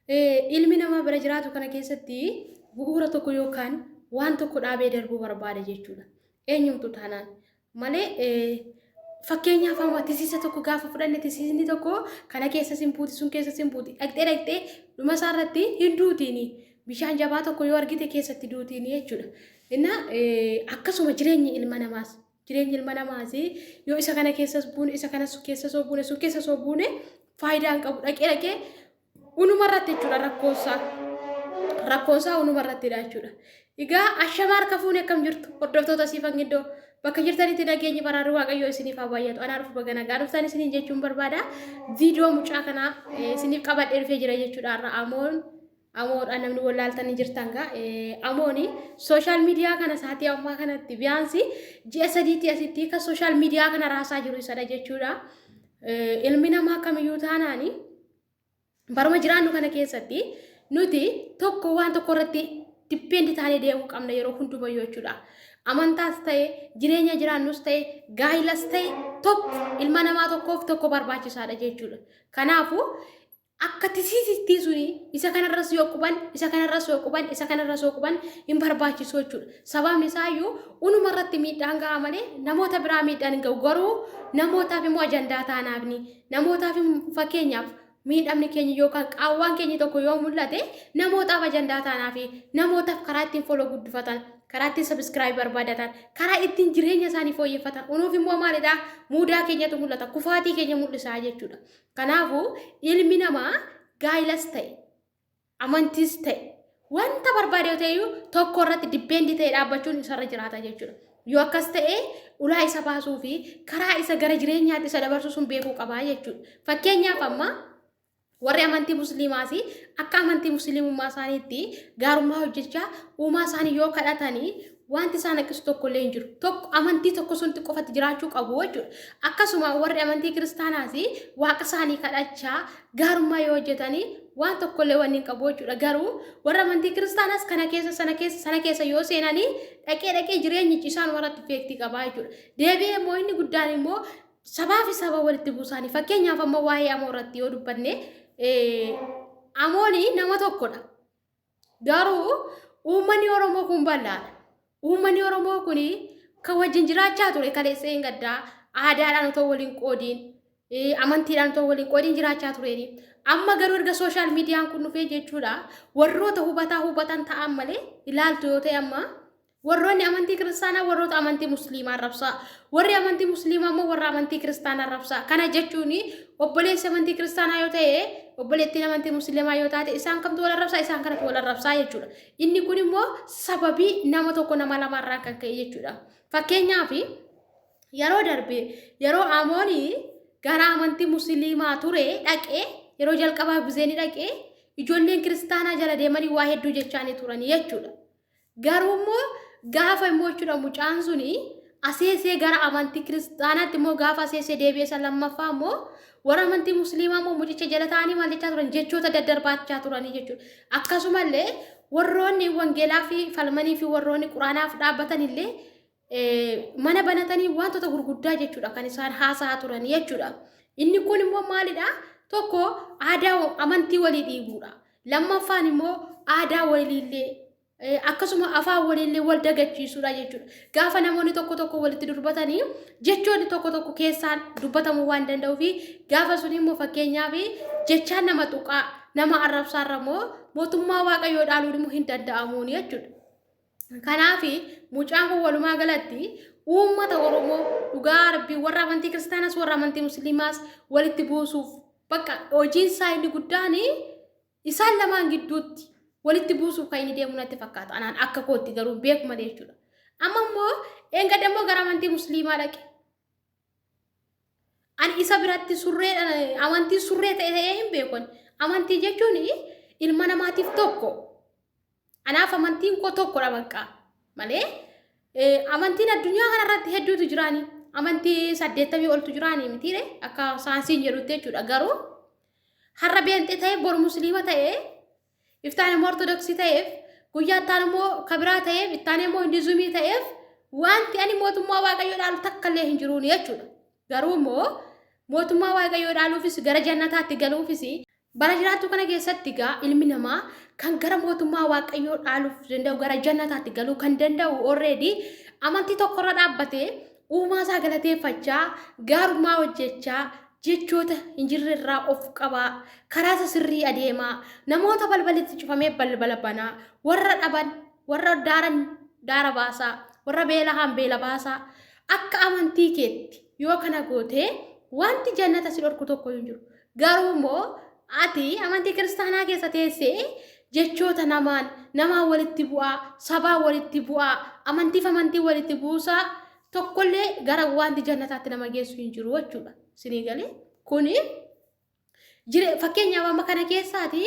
Ilmi namaa bara jiraatu kana keessatti bu'uura tokko yookaan waan tokko dhaabee darbuu barbaada jechuudha. Eenyumtu taanaan malee fakkeenyaaf amma tisiisa tokko gaafa fudhanne tisiisni tokko kana keessa sin buuti sun keessa sin buuti dhaqxee dhaqxee dhuma isaa irratti hin duutiini. Bishaan jabaa tokko yoo argite keessatti duutiini jechuudha. Inna akkasuma jireenyi ilma namaas jireenyi ilma namaas yoo isa kana keessas buune isa kanas keessas yoo buune sun keessas yoo buune faayidaa hin qabu dhaqee dhaqee unuma irratti jechuudha rakkoonsaa. Rakkoonsaa unuma irrattidha jechuudha. Egaa ashama harka fuune akkam jirtu hordoftoota siifan giddoo bakka jirtanitti nageenyi baraarri waaqayyoo isiniif haa baay'atu. Anaa dhufu baga nagaa dhuftan isiniin jechuun barbaada. Viidiyoo mucaa kanaa isiniif qabadhee dhufee jira jechuudha har'a amoon amoodha namni wallaaltanii jirtan gaa amooni sooshaal miidiyaa kana sa'aatii ammaa kanatti biyaansi ji'a sadiitti asitti kan sooshaal miidiyaa kana raasaa jiru isadha jechuudha. Ilmi namaa kamiyyuu taanaani baruma jiraannu kana keessatti nuti tokko waan tokko irratti dippendi taanee deemuu qabna yeroo hundumayyuu jechuudha. Amantaas ta'e jireenya jiraannus ta'e gaayilas ta'e tokko ilma namaa tokkoof tokko barbaachisaadha jechuudha. Kanaafuu akka tisiisittii suni isa kanarras yoo quban isa kanarras yoo quban isa kanarras yoo quban hin barbaachisu jechuudha. Sababni isaayyuu unuma irratti miidhaan ga'a malee namoota biraa miidhaan hin ga'u. Garuu namootaaf immoo ajandaa taanaafni namootaaf fakkeenyaaf miidhamni keenya yookaan qaawwaan keenya tokko yoo mul'ate namootaaf ajandaa taanaafi namootaaf karaa ittiin foloo guddifatan karaa ittiin sabiskiraayib barbaadatan karaa ittiin jireenya isaanii fooyyeffatan unuuf immoo maalidha muudaa keenyatu mul'ata kufaatii keenya mul'isaa jechuudha. Kanaafuu ilmi namaa gaayilas ta'e amantiis ta'e wanta barbaade yoo ta'e tokko irratti dippeendi ta'e dhaabbachuun isarra jiraata jechuudha. Yoo akkas ta'e ulaa isa baasuu fi karaa isa gara jireenyaatti isa dabarsu sun beekuu qabaa jechuudha. Fakkeenyaaf amma warri amantii musliimaas akka amantii musliimummaa isaaniitti gaarummaa hojjechaa uumaa isaanii yoo kadhatanii wanti isaan hanqisu tokko illee hin jiru. Tokko amantii tokko sunti qofatti jiraachuu qabu jechuudha. Akkasuma warri amantii kiristaanaas waaqa isaanii kadhachaa gaarummaa yoo hojjetanii waan tokko illee wanni hin qabu jechuudha. Garuu warra amantii kiristaanaas kana keessa sana keessa sana keessa yoo seenanii dhaqee dhaqee jireenyichi isaan warratti feektii qabaa jechuudha. Deebi'ee immoo inni guddaan immoo sabaa fi saba walitti buusaanii fakkeenyaaf amma waa'ee amoo irratti yoo dubbanne amooni nama tokkodha. Garuu uummanni Oromoo kun bal'aadha. Uummanni Oromoo kun kan wajjin jiraachaa ture kaleessa hin gaddaa aadaadhaan otoo waliin qoodiin amantiidhaan otoo waliin qoodiin jiraachaa tureeni. Amma garuu erga sooshaal miidiyaan kun dhufee jechuudha warroota hubataa hubatan ta'an malee ilaaltu yoo ta'e amma Warroonni amantii kiristaanaa warroota amantii musliimaa arrabsaa. Warri amantii musliimaa immoo warra amantii kiristaanaa arrabsaa. Kana jechuun obboleessi amantii kiristaanaa yoo ta'e obboleettiin amantii musliimaa yoo taate isaan kamtu wal arrabsaa isaan kanatu wal arrabsaa jechuudha. Inni kun immoo sababii nama tokko nama lamarraa kan ka'e jechuudha. Fakkeenyaaf yeroo darbe yeroo Amoonii gara amantii musliimaa ture dhaqee yeroo jalqabaa gizeenii dhaqee ijoolleen kiristaanaa jala deemanii waa hedduu jechaanii turanii jechuudha. Garuu immoo gaafa immoo jechuudha mucaan suni aseesee gara amantii kiristaanaatti immoo gaafa aseesee deebi'ee isa lammaffaa immoo warra amantii musliimaa immoo mucicha jala ta'anii maal jechaa turan jechoota daddarbaachaa turanii jechuudha. Akkasumallee warroonni wangeelaa fi falmanii fi warroonni quraanaaf dhaabbatan illee mana banatanii wantoota gurguddaa jechuudha kan isaan haasa'aa turan jechuudha. Inni kun immoo maalidha? Tokko aadaa amantii walii dhiibuudha. Lammaffaan immoo aadaa waliillee akkasuma afaan waliillee wal dagachiisuudha jechuudha. Gaafa namoonni tokko tokko walitti dubbatanii jechoonni tokko tokko keessaan dubbatamuu waan danda'uu fi gaafa sun immoo fakkeenyaaf jechaan nama tuqaa nama arrabsaarra immoo mootummaa waaqayyoo dhaaluun immoo hin danda'amuuni jechuudha. Kanaaf mucaan kun walumaa galatti uummata Oromoo dhugaa rabbii warra amantii kiristaanaas warra amantii musliimaas walitti buusuuf bakka hojiin isaa inni guddaan isaan lamaan gidduutti walitti buusuuf kan inni deemu natti fakkaata. Anaan akka kootti garuu beeku malee jechuudha. Amma immoo eengadda immoo gara amantii musliimaa dhaqe. Ani isa biratti surree amantii surree ta'e ta'ee hin beeku. Amantii jechuun ilma namaatiif tokko. Anaaf amantiin koo tokkodha bakka malee amantiin addunyaa kanarratti hedduutu jiraani. Amantii 80 oltu jiraani mitiire akka saayinsiin jedhutti jechuudha. Garuu har'a beenxee ta'e boru musliima ta'e iftaan immoo ortodoksii ta'eef guyyaa ittaan immoo kabiraa ta'eef ittaan immoo hindizumii ta'eef wanti ani mootummaa waaqayyoo dhaalu takka illee hin jiruuni jechuudha. Garuu immoo mootummaa waaqayyoo dhaaluufis gara jannataatti galuufis Bara jiraattu kana keessatti egaa ilmi namaa kan gara mootummaa Waaqayyoo dhaaluuf danda'u, gara jannataatti galuu kan danda'u already amantii tokkorra dhaabbatee uumaa isaa galateeffachaa, gaarummaa hojjechaa, jechoota hin jirre irraa of qabaa, karaa isa sirrii adeemaa, namoota balbalitti cufamee balbala banaa, warra dhaban, warra daaran daara baasaa, warra beelahaan beela baasaa, akka amantii keetti yoo kana gootee wanti jannata si dhorku tokko hin jiru. Garuu immoo ati amantii kiristaanaa keessa teessee jechoota namaan namaan walitti bu'aa, sabaan walitti bu'aa, amantiif amantii walitti buusaa tokkollee gara wanti jannataatti nama geessu hin jiru jechuudha. Isinii galee kuni jire fakkeenyaaf amma kana keessaati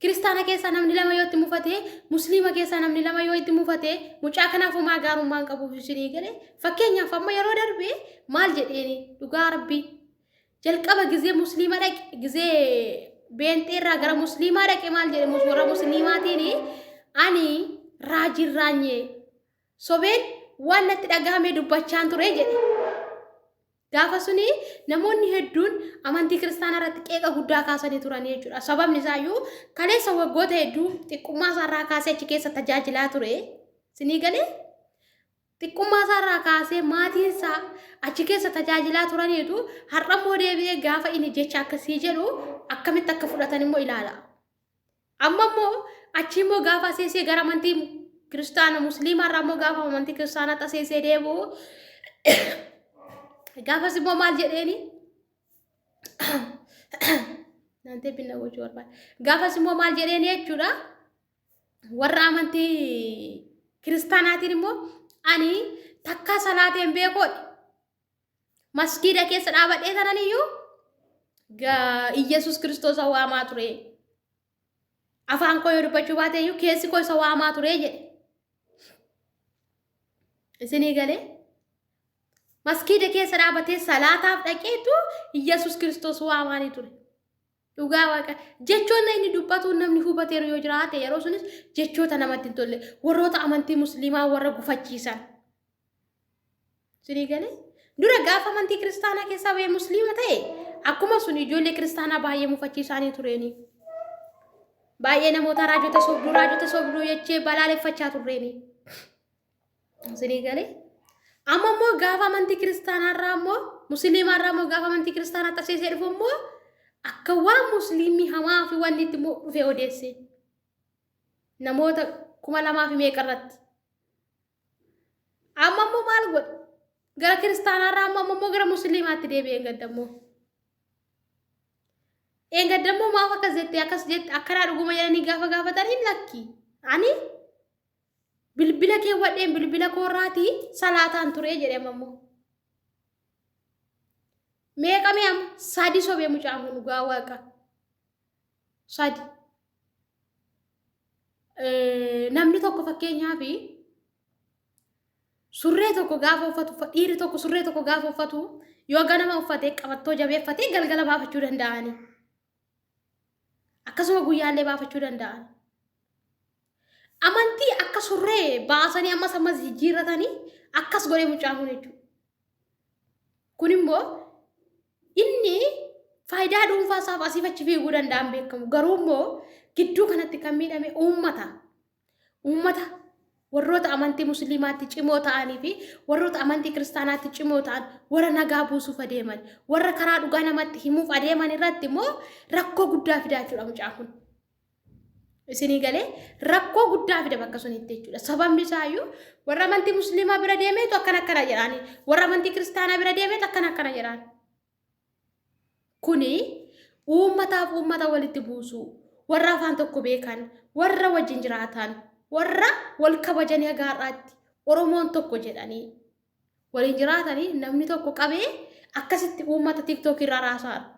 kiristaana keessaa namni lama yoo itti mufate, musliima keessaa namni lama yoo itti mufate, mucaa kanaaf homaa gaarummaa hin qabuuf. Isinii galee fakkeenyaaf amma yeroo darbe maal jedheeni? Dhugaa rabbii jalqaba gizee musliima dhaqe, gizee beenxeerraa gara musliimaa dhaqe, maal jedhe? Warra musliimaatiin ani raajiin raanyee sobeen waan natti dhagahame dubbachaan ture jedhe. Gaafa suni namoonni hedduun amantii kiristaanaa irratti qeeqa guddaa kaasanii turan jechuudha. Sababni isaayyuu kaleessa waggoota hedduu xiqqummaa isaarraa kaasee achi keessa tajaajilaa ture. Sinii galee xiqqummaa isaarraa kaasee maatiin isaa achi keessa tajaajilaa turaniitu har'a immoo deebi'ee gaafa inni jecha akkasii jedhu akkamitti akka fudhatan immoo ilaala. Amma immoo achi immoo gaafa aseesee gara amantii kiristaana musliimaa irraa immoo gaafa amantii kiristaanaatti aseesee deebi'u gaafas immoo maal jedheeni? Naantee binna gochuu barbaada. Gaafas immoo maal jedheeni jechuudha. Warra amantii kiristaanaatiin immoo ani takkaa salaateen beekoodha. Masgiida keessa dhaabadhee tanan iyyuu Iyyasuus Kiristoos waamaa ture. Afaan koo yoo dubbachuu baate iyyuu keessi koo isa waamaa ture jedhe. Isinii galee? Masgiida keessa dhaabatee salaataaf dhaqeetu Iyyasuus Kiristoos waamaanii ture. Dhugaa waaqa jechoonni inni dubbatu namni hubateeru yoo jiraate yeroo sunis jechoota namatti hin tolle warroota amantii musliimaa warra gufachiisan. Isinii galee? Dura gaafa amantii kiristaanaa keessaa bahee musliima ta'e akkuma sun ijoollee kiristaanaa baay'ee mufachiisaanii tureeni. Baay'ee namoota raajota sobduu raajota sobduu jechee balaaleffachaa turreeni. Isinii galee? Amma immoo gaafa amantii kiristaanaarraa immoo musliimaarraa immoo gaafa amantii kiristaanaatti aseesee dhufu immoo akka waan musliimni hamaa fi wanni itti immoo dhufe odeesse. Namoota 2000 fi meeqa irratti. Amma immoo maal godhe? Gara kiristaanaarraa amma immoo gara musliimaatti deebi'ee gadda immoo. Eengadda immoo maaf akkas jette, akkas jette, akkanaa dhuguma jedhanii gaafa gaafatanii, lakki ani bilbila keewwadheen bilbila koorraatii salaataan ture jedhe. Amma immoo meeqa mee? Amma sadi sobee mucaan kun, dhugaa waaqa sadi. Namni tokko fakkeenyaaf surree tokko gaafa uffatu, dhiirri tokko surree tokko gaafa uffatu, yoo ganama uffatee qabattoo jabeeffatee galgala baafachuu danda'ani. Akkasuma guyyaallee baafachuu danda'an. Amantii akka surree baasanii ammas ammas jijjiirratanii akkas godhee mucaan kun jechuudha. Kun immoo inni faayidaa dhuunfaa isaaf asiif achi fiiguu danda'an beekamu. Garuu immoo gidduu kanatti kan miidhame uummata. Uummata warroota amantii musliimaatti cimoo ta'anii fi warroota amantii kiristaanaatti cimoo ta'an, warra nagaa buusuuf adeeman, warra karaa dhugaa namatti himuuf adeeman irratti immoo rakkoo guddaa fidaa jechuudha mucaan kun. Isinii galee? Rakkoo guddaa fida bakka sunitti jechuudha. Sababni isaayyuu warra amantii musliimaa bira deemeetu akkana akkana jedhaani. Warra amantii kiristaanaa bira deemeetu akkana akkana jedhaan. Kuni uummataaf uummata walitti buusuu, warra afaan tokko beekan, warra wajjin jiraatan, warra wal kabajanii haga har'aatti Oromoon tokko jedhanii waliin jiraatanii namni tokko qabee akkasitti uummata TikTok irraa raasaadha.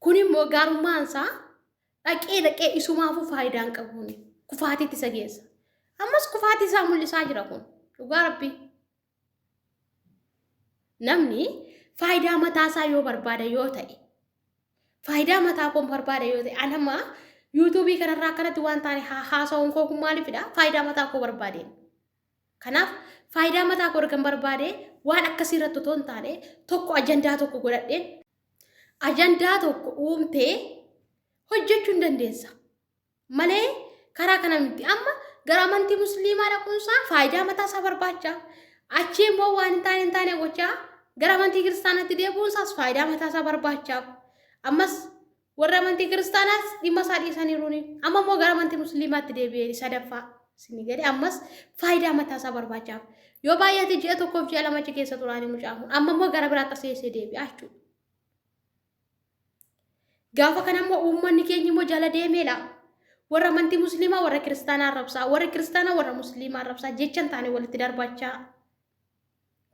Kun immoo gaarummaan isaa dhaqee dhaqee isumaafuu faayidaa hin qabuuni. Kufaatiitti isa geessa. Ammas kufaatii isaa mul'isaa jira kun. Dhugaa rabbii. Namni faayidaa mataa isaa yoo barbaada yoo ta'e, faayidaa mataa koon barbaada yoo ta'e, anama yuutuubii kanarraa akkanatti waan taane haasa'uun koo kun maaliifidha? Faayidaa mataa koo barbaadeen. Kanaaf faayidaa mataa koo ergan barbaade waan akkasii irratti otoo hin taane tokko ajandaa tokko godhadheen. Ajandaa tokko uumtee hojjechuu hin dandeessa. Malee karaa kana miti. Amma gara amantii musliimaa dhaquunsaa faayidaa mataa isaa barbaacha. Achii immoo waan hin taane hin taane gochaa gara amantii kiristaanaatti deebi'uunsaas faayidaa mataa isaa barbaachaaf. Ammas warra amantii kiristaanaas dhimma isaa dhiisaniiruuni. Amma immoo gara amantii musliimaatti deebi'ee sadaffaa. Isinii gadi ammas faayidaa mataa isaa barbaachaaf. Yoo baay'ate ji'a tokkoof ji'a lama achi keessa turaanii mucaan kun. Amma immoo gara biraatti aseessee deebi'a jechuudha. Gaafa kana immoo uummanni keenya immoo jala deemee laa. Warra amantii musliimaa warra kiristaanaa arrabsaa, warra kiristaanaa warra musliimaa arrabsaa jecha hin taane walitti darbachaa.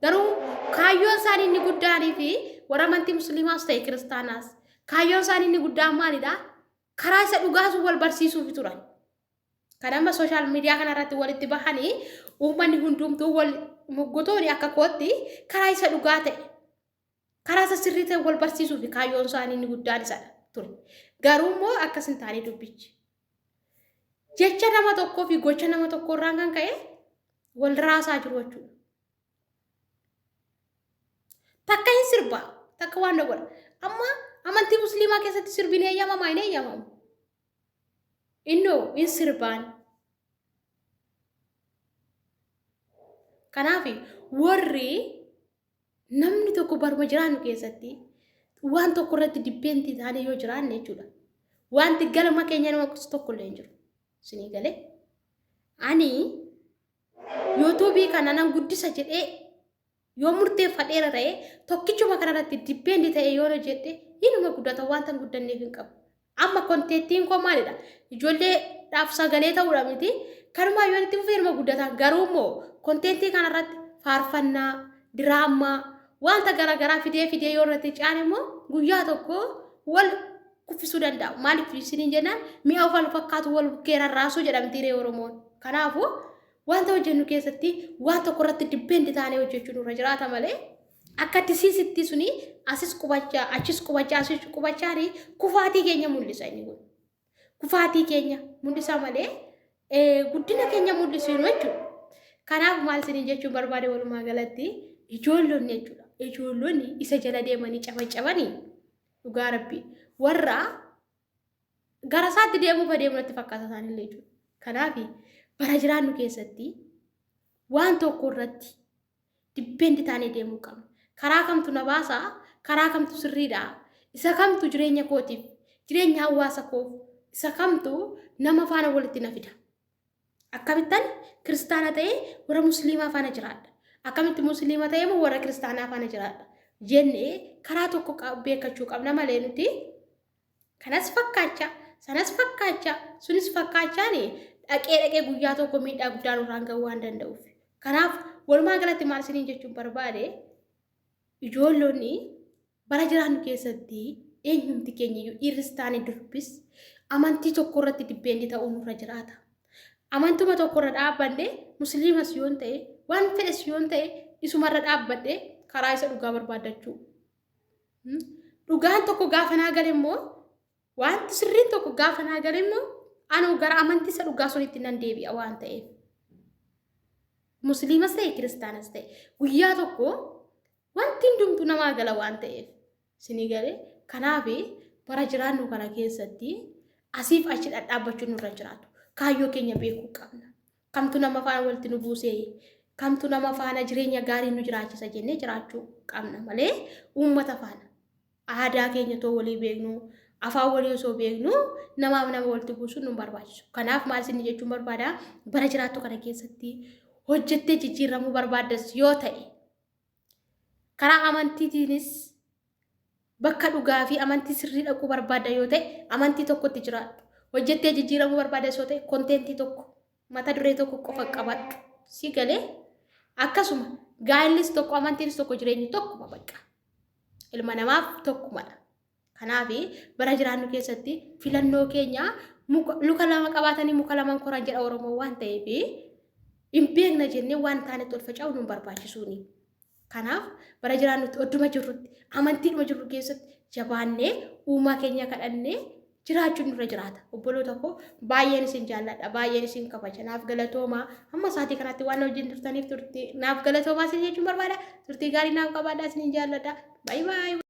Garuu kaayyoon isaanii inni guddaanii fi warra amantii musliimaas ta'e kiristaanaas kaayyoon isaanii inni guddaan maalidha? Karaa isa dhugaa sun wal barsiisuuf turan. Kan amma sooshaal miidiyaa kanarratti walitti bahanii uummanni hundumtuu wal muggutuun akka kootti karaa isa dhugaa ta'e karaa isa sirrii ta'e wal barsiisuu fi kaayyoon isaanii inni guddaan isadha ture. Garuu immoo akkas hin taane dubbichi. Jecha nama tokkoo fi gocha nama tokkoo irraan kan ka'e wal raasaa jiru jechuudha. Takka hin sirba, takka waan godha. Amma amantii musliimaa keessatti sirbi ni eeyyamamaa hin eeyyamamu. Innoo hin sirbaan. Kanaaf warri namni tokko baruma jiraannu keessatti waan tokko irratti dibbeentii taanee yoo jiraanne jechuudha. Wanti galma keenya nama qosu tokko illee hin jiru. Isinii galee. Ani yuutuubii kana nan guddisa jedhee yoo murteeffadheera ta'e tokkichuma kanarratti dippeendi ta'e yoo hojjedhe inuma guddata wanta hin guddanneef hin qabu. Amma konteettiin koo maalidha? Ijoolleedhaaf sagalee ta'uudha miti. Kanumaa yoo itti fufee inuma guddata. Garuu immoo konteentii kanarratti faarfannaa, diraamaa, wanta garaagaraa fidee fidee yoo irratti caan immoo guyyaa tokko wal kuffisuu danda'a. Maaliif isiniin jennaan mi'a wal fakkaatu wal bukkee rarraasuu jedhamti ree Oromoon. Kanaafuu wanta hojjennu keessatti waan tokko irratti dippendi taanee hojjechuun nurra jiraata malee akka tisiisitti suni asis qubachaa achis qubachaa asis qubachaa kufaatii keenya mul'isa inni kun. Kufaatii keenya mul'isa malee guddina keenya mul'isu jechuudha. Kanaaf maal isiniin jechuun barbaade walumaa galatti ijoollonni jechuudha. Ijoollonni isa jala deemanii cabacabanii dhugaa rabbii warra gara isaatti deemuuf adeemu natti fakkaata isaanillee jechuudha. Kanaaf bara jiraannu keessatti waan tokko irratti dippendi taanee deemuu qabna. Karaa kamtu na baasaa? Karaa kamtu sirriidha? Isa kamtu jireenya kootiif, jireenya hawaasa koof, isa kamtu nama faana walitti na fida? Akkamittan kiristaana ta'ee warra musliimaa faana jiraadha? Akkamitti musliima ta'ee immoo warra kiristaanaa faana jiraadha? Jennee karaa tokko beekachuu qabna malee nuti kanas fakkaachaa, sanas fakkaachaa, sunis fakkaachaani dhaqee dhaqee guyyaa tokko miidhaa guddaa nurraan ga'uu waan danda'uuf. Kanaaf walumaa galatti maal isiniin jechuun barbaade ijoollonni bara jiraannu keessatti eenyumti keenya iyyuu dhiirris taane durbis amantii tokko irratti dippeendi ta'uu nurra jiraata. Amantuma tokko irra dhaabbanne musliimas yoon ta'e waan fedhes yoon ta'e isumarra dhaabbadhe karaa isa dhugaa barbaaddachuu. Dhugaan tokko gaafa naa gale immoo wanti sirriin tokko gaafa naa gale immoo anuu gara amantii isa dhugaa sunitti nan deebi'a waan ta'eef. Musliimas ta'e kiristaanas ta'e guyyaa tokko wanti hundumtuu namaa gala waan ta'eef. Isinii galee kanaaf bara jiraannu kana keessatti asiif achi dhadhaabbachuun nurra jiraatu. Kaayyoo keenya beekuu qabna. Kamtu nama faana walitti nu buusee kamtu nama faana jireenya gaarii nu jiraachisa jennee jiraachuu qabna malee uummata faana aadaa keenya otoo walii beeknu afaan walii osoo beeknu namaaf nama walitti buusuun nu barbaachisu. Kanaaf maal isin jechuun barbaada bara jiraattu kana keessatti hojjettee jijjiiramuu barbaaddas yoo ta'e karaa amantiitiinis bakka dhugaa fi amantii sirrii dhaquu barbaadda yoo ta'e amantii tokkotti jiraadhu. Hojjettee jijjiiramuu barbaaddas yoo ta'e konteentii tokko mata duree tokko qofa qabadhu. Si galee akkasuma gaa'ellis tokko amantiinis tokko jireenyi tokkuma bakka. Ilma namaaf tokkumadha. Kanaaf bara jiraannu keessatti filannoo keenya luka lama qabaatanii muka lamaan koran jedha Oromoo waan ta'eef hin beekna jennee waan taanetti ol faca'uu nu barbaachisuuni. Kanaaf bara jiraannutti odduma jirrutti amantiidhuma jirru keessatti jabaannee uumaa keenya kadhannee jiraachuun nurra jiraata. Obboloota koo baay'een isin jaalladha, baay'een isin kabaja. Naaf galatoomaa hamma sa'aatii kanatti waan wajjin turtaniif turtii naaf galatoomaa isin jechuun barbaada. Turtii gaarii naaf qabaadha isin jaalladha. Baay baay.